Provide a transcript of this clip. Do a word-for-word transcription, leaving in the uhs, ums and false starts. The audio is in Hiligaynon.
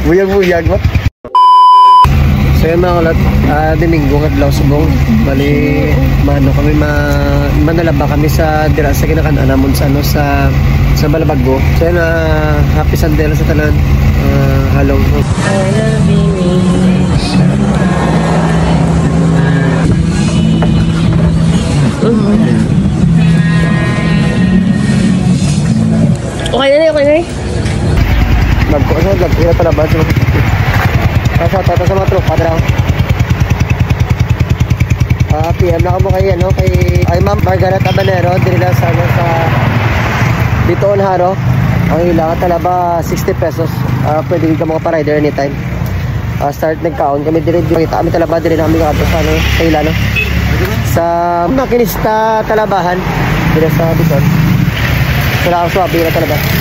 Buyag-buyag ba? So yun, mga kalat, ah, Domingo nga adlaw subong. Bali, mano kami ma manalaba kami sa dira sa ginakan-an namon sa ano, sa sa Balabago. So yun, ah, happy Sunday lang sa tanan. Ah, halong. Okay na, okay na. Nagkuha sa nagkuha talaban sa mga sa tata sa mga tropa dra. Ah, P M na kamo kay ano, kay, ay, Ma'am Margaret Abanero, diri lang sa ano, sa Bitoon Haro. Ang ila nga talaba, sixty pesos. Ah, pwede ka mga pa-rider anytime. Ah, start nagkaon kami diri, diri kita kami talaba diri na kami kadto sa ano, sa ila, no? Sa Makinista Talabahan, diri sa Bitoon. Wala ang swabe na talaba.